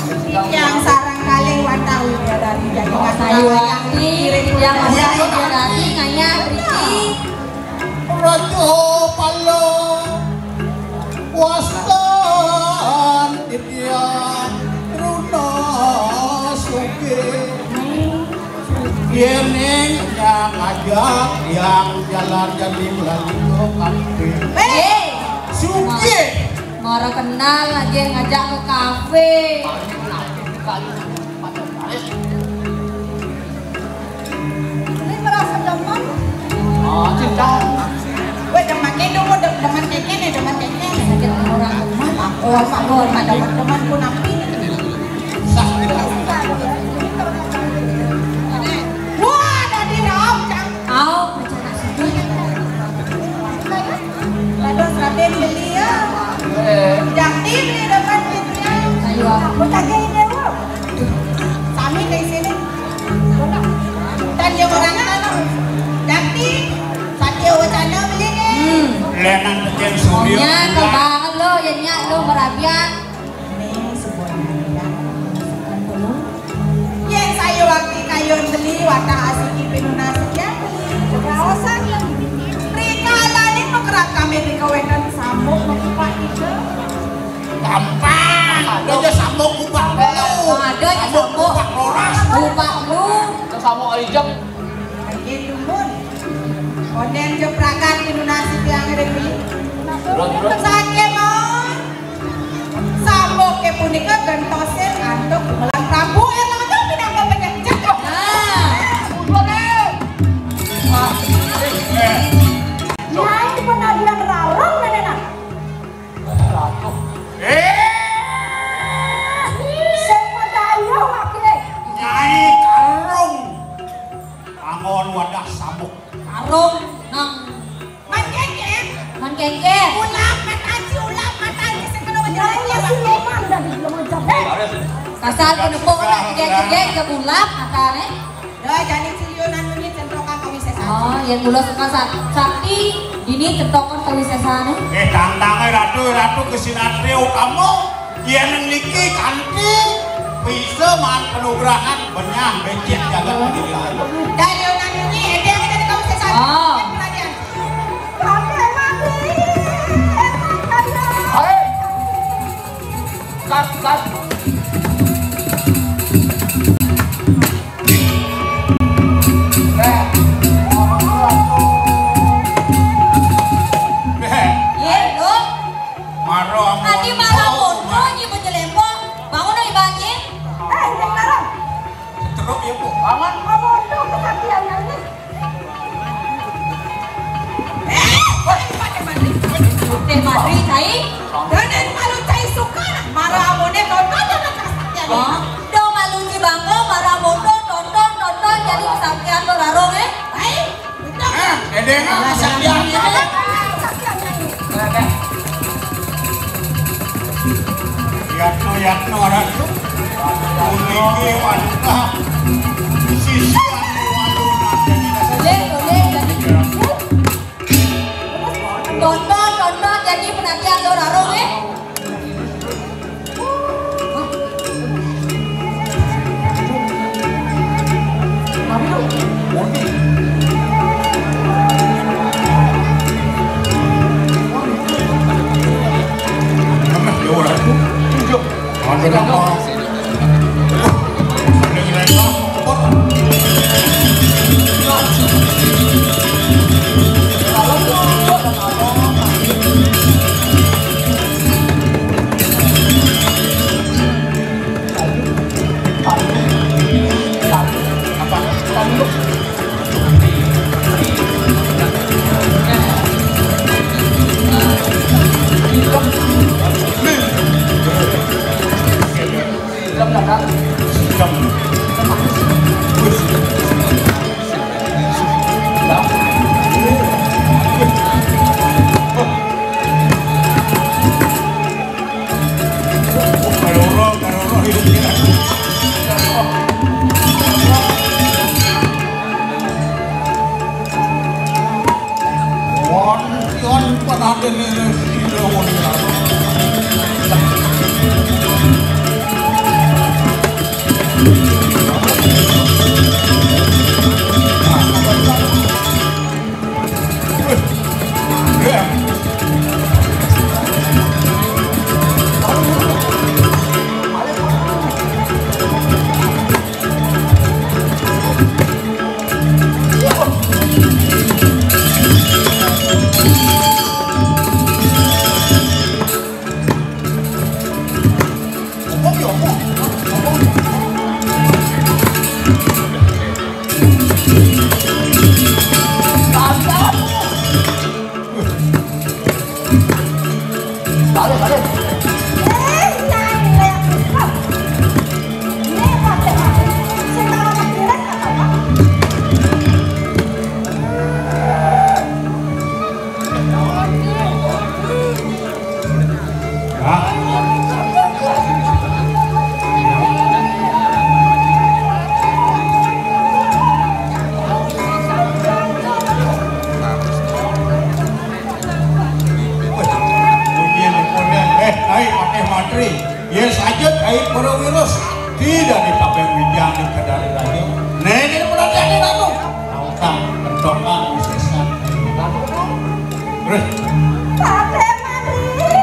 Titiang sarang kali watah widadari jadi ngasih wayang. Titiang sarang widadari ngayah mriki. Raja Pala wastan titiang Runa Sugih. Yening yang ajak yang jalan jadi melalui kafe. Hei! Sugih. Mara kenal aja ngajak ke kafe. Ini merasa demam. Oh, cinta. Weh, demam ini dulu, dem-, demam kayak gini, demam kayak gini. Sakit orang demam. Pakor, pakor, demam, demam pun napi. Wah, tadi dong, Cang. Au, macam nak sedih. Lalu seratin beli ya. Jangan beli depan pintunya. Ayo. Aku tagih ini, Bu. Sami dari sini. Tanya orang anu. Dakti, satya wacana beli ni. Hmm. Lenan pejen surya. Nya, kebanget lo, ya nyak lo merabian. Ini sebuah nyanyian. Yen saya wakti kayun beli, wadah asiki pinunas sekian beli. Raosan yang rikala ning mekerat kami di kawetan sambung mekupak kita. Gampang. Ada aja sambung kupak telu. Ada aja sambung kupak roras. Kupak lu. Sambung alijeng. Lagi dumun. Konden jeprakan di lunasi tiang remi. Terus, terus. Sakit, Mon. Sambung ke punika gentosin antuk Gumelan Prabu Erlangga pinangka penyakit. Nah. Bukan, eh. Ah, eh, eh. Nyai penadian rarong, Nenek, nah. Ratu. Eh! Sing medaya wae. Nyai Karung. Angon wadah sabuk. Karung nang Man Kengkeng. Man Kengkeng. Ulap mataji, ulap mataji, sing kena Nyai Siluman dan belum mencapai. Kasar penepuk nak geng-geng ke ulap matane. Dah, jani ciliunan ini centrokan kawisésan. Oh, yen kula suka sa-, sakti, dini centrokan kawisésane. Eh, tantang, eh, Ratu, Ratu Kesinatria Utama, yen niki kanthi bisa man penugrahan benyah becik jagat diri. Dari unan ini, eh, dia ada kawisésan. Oh. Perhatian. Hai. Cut, cut. Eh, Do malu ci bangga, marah moto, tonton, tonton, jadi kesaktian to larung, eh? Hai, ah, edeng, ah, kesaktian ini. Yatno, Yatno, arah tu. Uniki, waduh, ah. Sisi, waduh, nah, jadi rasa. Boleh, boleh, jadi. Tonton, tonton, jadi penantian lo raro, eh. Ada apa? Wih, punyen, punyen. Eh, ai, Patih Mantri. Yén saja ai para wira sakti dadi tabeng wijang di Kendari Raja. Néné perhatian aku. Tautang, kentokan, wisésan. Terus. Patih Mantri.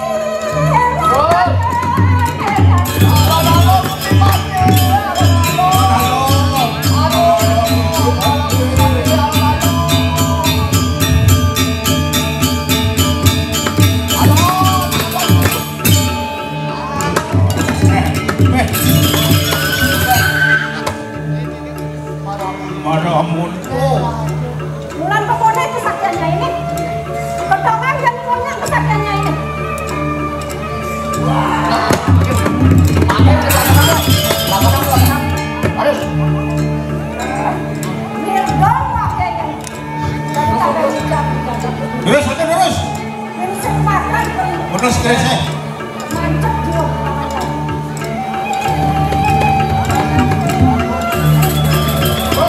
Maramun. Bulan pemuda kesaktiannya ini. Petongan dan punya kesaktiannya ini. Wah. Terus. Terus, terus. Terus, terus.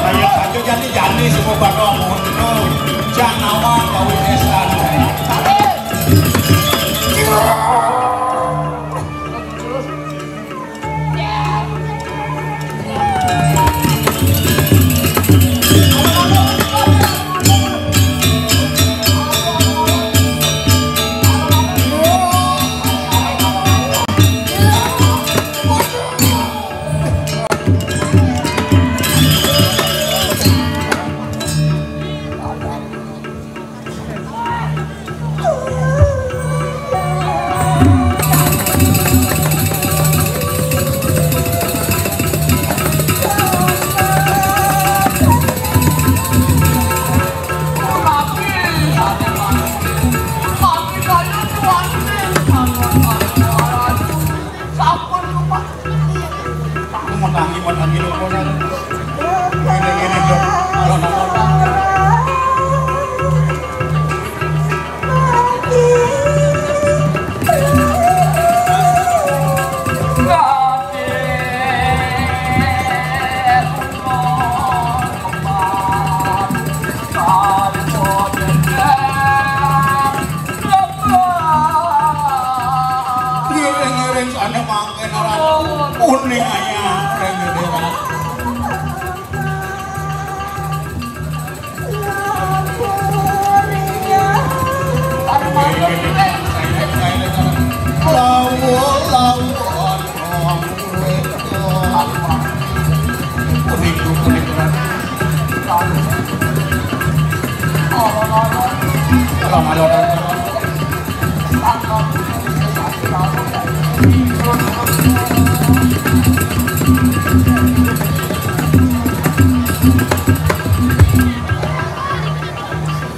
Ayo, ayo, jani, jani, semua bakal muncul. Jangan awal, kau desa.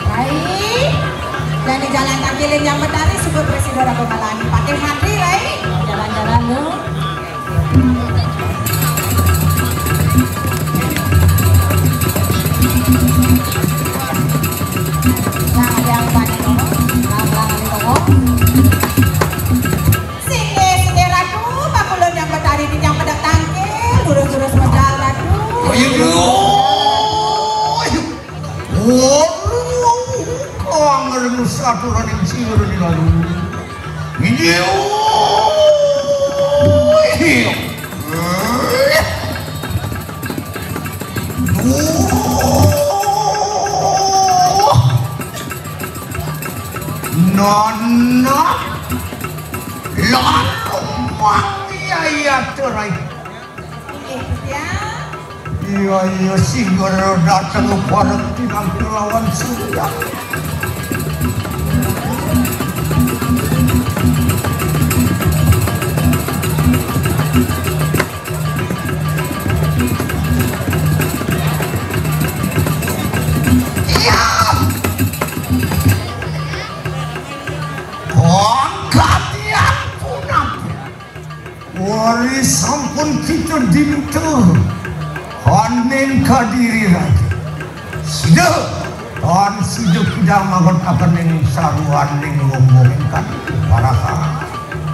Rai, jani jalan kaki lin Hyang Betari, suba prasida raga ngalani Patih Madri, Rai. Jalan-jalan lu. Nah, ada yang tadi ngomong, lang-lang ada ngomong. Singgih, singgih Ratu, pakulun Hyang Betari titiang pedek tangkil, durus-durus medal Ratu. Ayo, ayo. Waduh, kang ngerenus aturaning sira di lalu. Ini, oh, ini. Duh. Nana. Lalu mangyayat rai. Inggih, Gusti. Iya, iya, segara dateng bareng tinangkil lawan Surya. Iya. Kong kadian punapa? Wari sampun kita dinutuh. Haning kadiri raja. Sida, tan sida kidang mangotaken ing saruaning lumbung ingkang paraha.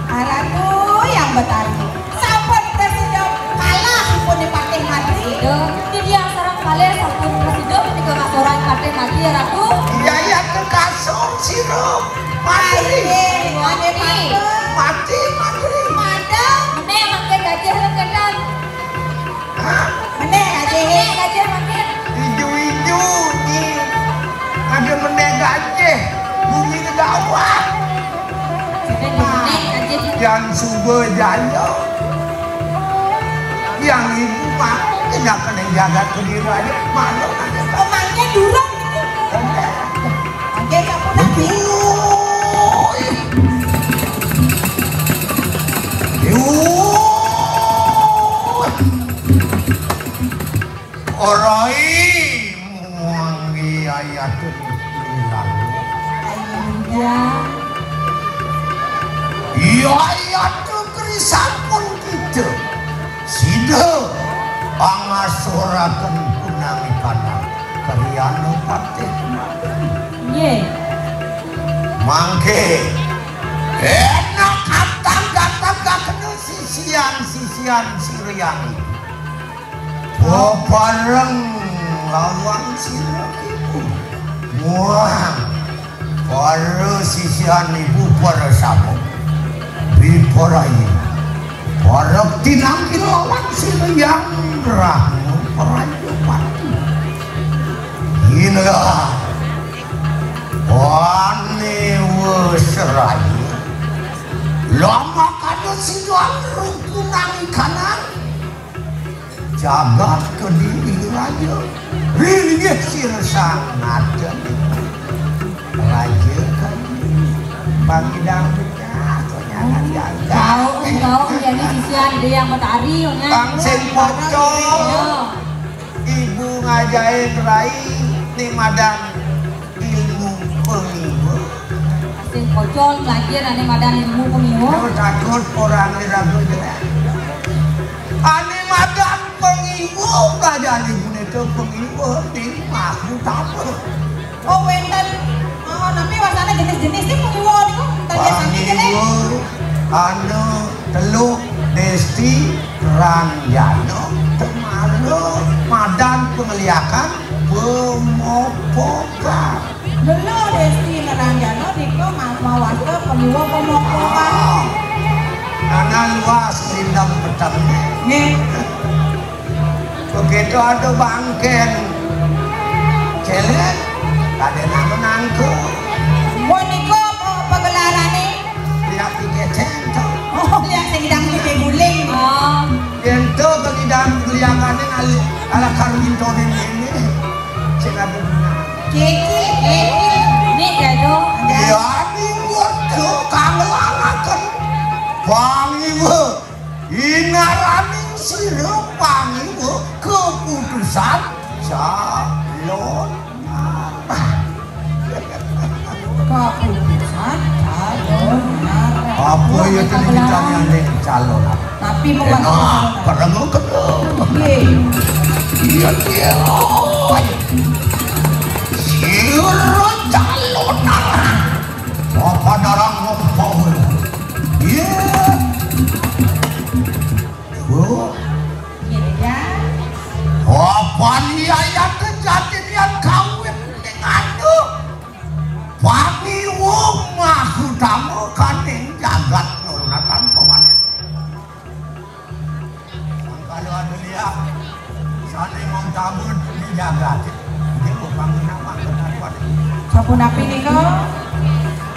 Ratu Hyang Betari. Sampun prasida kalah ipun Patih Madri. Ida, titiang sareng kalih sampun prasida punika ngasorang Patih Madri, Ratu. Iya, iya, kekasur sira. Madri. Ayo, ayo, Madri. Mati, Madri. Madang. Meneh mangkin gajah leketan. Hah? Meneh gajah. Meneh gajah mangkin. Ijo-ijo, Nyi. Ada meneh gajah. Bumi negawah. Sudah meneh gajah. Yang suba jaya. Yang ibu mah, kenapa nih jagat kediri aja? Malu aja. Emangnya durung gitu? Oke, kamu nanti. Betul. Yuh. Orai muangge ayat ilang. Iya. Iya, ayat kerisapun kita. Sida angasuraken punang ikana. Karyana patih kemati. Nggih. Mangke. Enak atang-atang kakena sisian-sisian sirian. Bebareng lawan sira ibu. Muang para sisian ibu para samu. Biparai. Para tinangkil lawan sira yang ramu prajapati. Inilah Wane Weserayu. Lamakana sinuan rungkunang ikanan. Jagat Kediri Raja. Ringgih sira sang ngaten. Raja kan pangidang pecah, kok jangan jaga. Tahu, tahu, jadi sisian dia yang betari, ya. Kang sing pocong. Iya. Ibu ngajain rai ning madan ilmu pengiwa. Sing pocong lagi ane madan ilmu pengiwa. Yo takut orang diragu jelek. Ane madan pengiwa, ngajain ibu nete pengiwa, ning aku tak apa. Oh, wenten. Oh, tapi wasana jenis-jenis sih pengiwa niku. Tadi sami kene. Pangiwa, anu, teluk, desti, ranjana, temara, madan, pengeliakan, pemopokan. Lho, desti, ranjana nika ma-, mawasta pengiwa pemopokan. Ah. Nana luas sindang peteng. Nggih. Begitu ada bangken. Celek, ada nama nangku. Wah, niku apa, apa gelarane? Lihat di kecento. Oh, lihat sing idang di guling. Oh. Yen to bagi idang beliangane ngali ala karwinto ini. Sing ada. Kiki, kiki. Ini ya Calon. Kaputusan calon. Apa ya tadi kita nyanding calon? Tapi mau Enak, bareng kena. Iya. Iya, iya. Sira calon. Apa darang ngompol? Iya. Oh. Iya, iya. Apa niat kejadian kawin dengan tu? Pangiwa mahutama kaning jagat Nurna tanpa wanet. Sangkala ada liak, sane mengutama di jagat. Dia mau bangun apa? Sapunapi nika?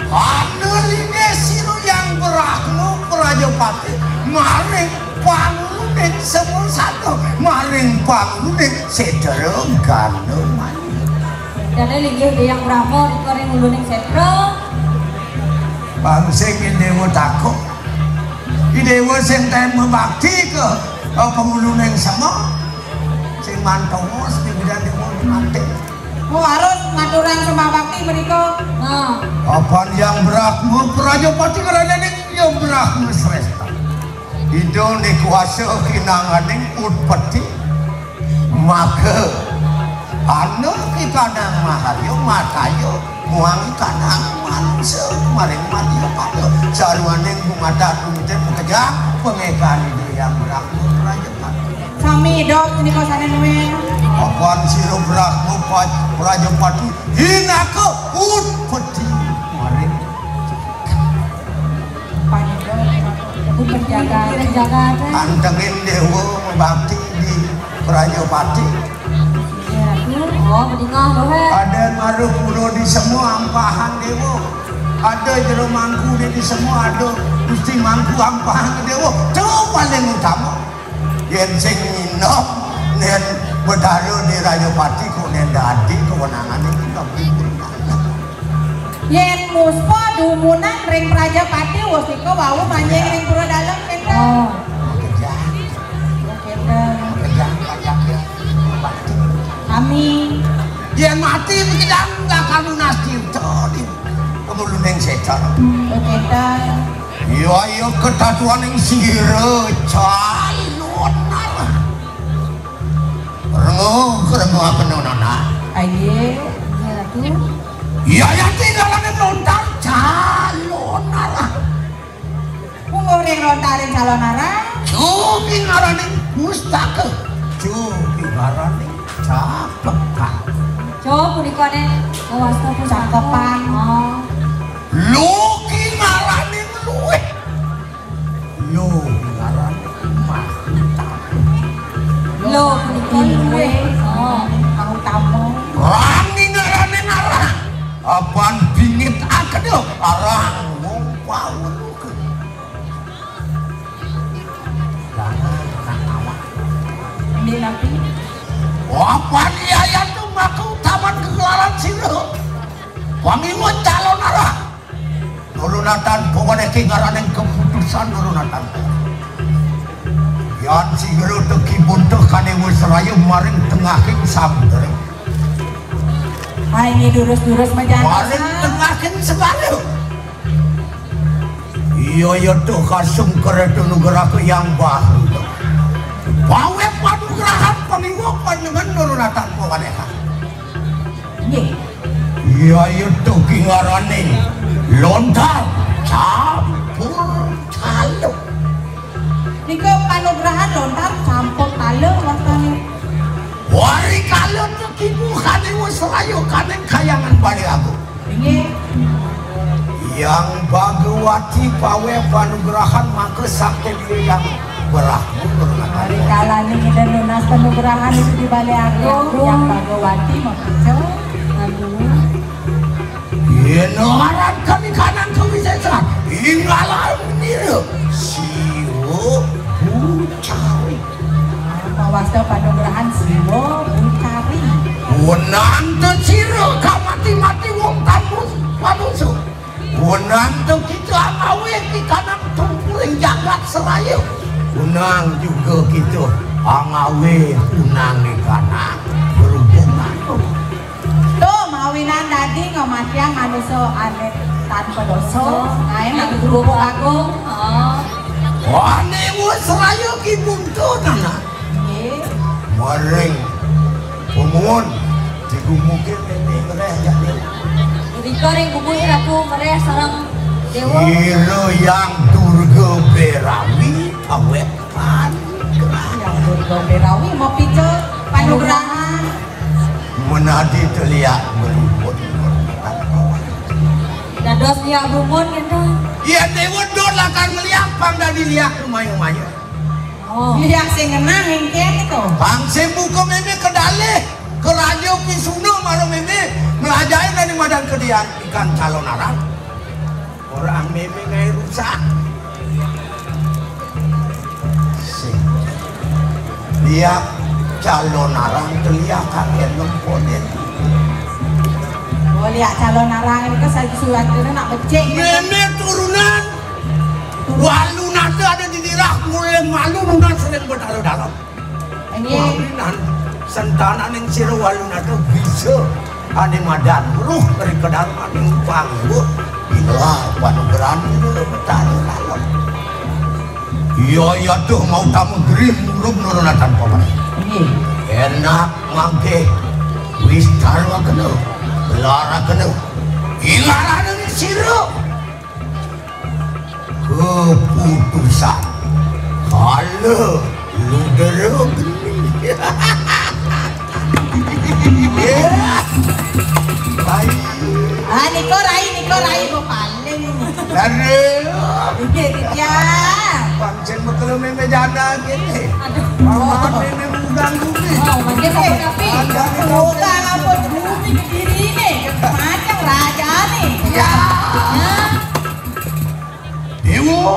Analine sira yang berahmu Prajapati maring panguluning semua satu maring panguluning sedera gana mani. Dene linggih Hyang Brahma nika ring uluning setra. Bang sing dewa takut. Di dewa sing taen mabakti ke eh, panguluning sema. Sing mantongos di bidan dewa mati. Oh, harus ngaturang sembah bakti menika. Nah. Apan Hyang Brahma Prajapati ngranane Hyang Brahma Sresta. Ida nikuasa kinanganing utpeti. Maka ana ikanang maharya mataya muang ikanang manusa maring madya pada saruaning gumatat kumitin makejang pangekan Ida Hyang Brahma Prajapati. Sami dok menika sanes nuwun. Apan sira Brahma Prajapati hinaka utpeti maring Panjenengan penjaga, penjaga. Antengin dewa bakti di Prajapati. Iya, Ratu. Oh, bedingah loh, he. Ada maruh pura di semua ampahan dewa. Ada jero mangku di semua ada Gusti Mangku ampahan dewa. Itu paling utama. Yen sing nginep nen Betara di Rajapati kok nen dadi kewenangane kita. Yen muspa dumunan ring Prajapati wus nika wau manjing ring pura dalem kenten. Oh. Kejang. Oh, kenten. Kejang pajak ya. Sami. Yen mati kejang bakal lunas tirta di kemuluning setan. Oh, kenten. Ya, ya, ketatuaning sira calon arah. Rengo, rengo apa nonana? Aye, iya, Ratu. Ya, ya, tinggalane lontar calon arah. Munggo ring lontare calon arah. Jogi ngarane pustaka. Jogi ngarane capekan. Jo, punika ne, wasta pustaka. Cakepan. Oh. Loki ngarane luwih. Lo ngarane mahutama. Lo punika luwih. Oh, mahutama. Rangi ngarane ngarah. Apan bingit akene arang wong paweluke. Jangan ketawa. Ini nabi. Apan iya ya tu maka utaman kegelaran sira. Wangi calon arah. Nurunatan pokoknya ki ngaraning keputusan Nurunatan. Yan sira teki buntuh kane wis raya maring tengahing samudra. Hai, ini durus-durus majan. Maring tengahing segara. Iya, iya, tuh kasung kereta nugraha yang baru. Pawe panugrahan pangiwa panjenengan Nurunatan pawanehan. Nggih. Iya, iya, tuh ki ngarane lontar campur caluk. Nika panugrahan lontar campur caluk wastane. Wari kala tuh ki buhane wis rayo kaning kayangan Bali Agung. Inggih. Yang Bhagawati pawe panugrahan maka sakti yang berlaku. Hari kalane kita nunas panugrahan itu di Bali Agung, yang Bhagawati maksudnya. Aduh. Yen aran kami kanan kawisesan, ing alam nira Siwa Bucari. Mawasta panugrahan Siwa Bucari. Wenang te sira kamati-mati wong tamu manusa. Wenang te kita angawe di kanan tumpuring jagat seraya. Wenang juga kita angawe unang di kanan berubah. Dadi ngamatiang manusa ané tanpa dosa, ngaé nang Guru Agung. Oh. Ané wis raya ki buntut anak. Nggih. Maring pungmul digumuké mémé ngreh ya Déwa. Irika ring gumuk Ratu ngreh sareng Déwa. Sira Yang Durga Bérawi awet panugrahan. Yang Durga Bérawi mapica panugrahan. Menadi teliak meliput. Dados liak bungun gitu. Iya, Déwa dot lakar ngeliak pang dadi liak lumayu-mayu. Oh. Liak sing ngenang engkén to. Pang sing buka mémé kedalih, keraja Pisuna mara mémé melajahin dadi madan kedian ikan calon arang. Orang mémé ngaé rusak. Sing. Liak calon arang teliak kakén ngemponin. Oh, liak calon arang ini kan saya surat kena nak becik. Mémé turunan Walu Nada ada di dirah, mulai malu lunas sering bertaruh dalam. Nggih. Paminan sentananing sira Walu Nada bisa ané madan ruh ring kedalaning panggung. Inilah panugrahan Ida Betara Lalem. Iya, iya, duh, mau tamu gerih murub nurunatan paman. Nggih. Enak mangke wis taruh kena, gelar kena. Ilaraning sira. Keputusan. Kala ludra geni. Baik. Ah, nika Rai, nika Rai, kok paling. Aduh. Nggih, Ditya. Pancen mekelo mémé janda kene. Aduh. Paman mémé mengganggu nih. Oh, mangke sampeyan tapi. Ada di buka ampun bumi kediri nih. Macam raja nih. Ya. Ya. Dewa.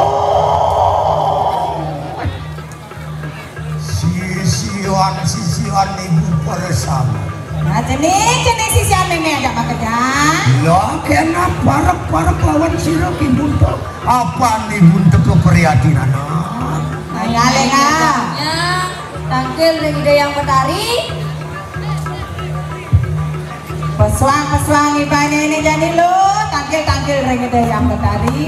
Sisian-sisian ibu bersama. Nah, cening, cening sisian mémé ajak makejan. Lah, kena parek-parek lawan sira ki buntu. Apa ni buntu keprihatinan? Nah, ya, Leka. Ya, tangkil ring Ida Yang Betari. Pesuang-pesuang ibane ini jani lo, tangkil-tangkil ring Ida Yang Betari.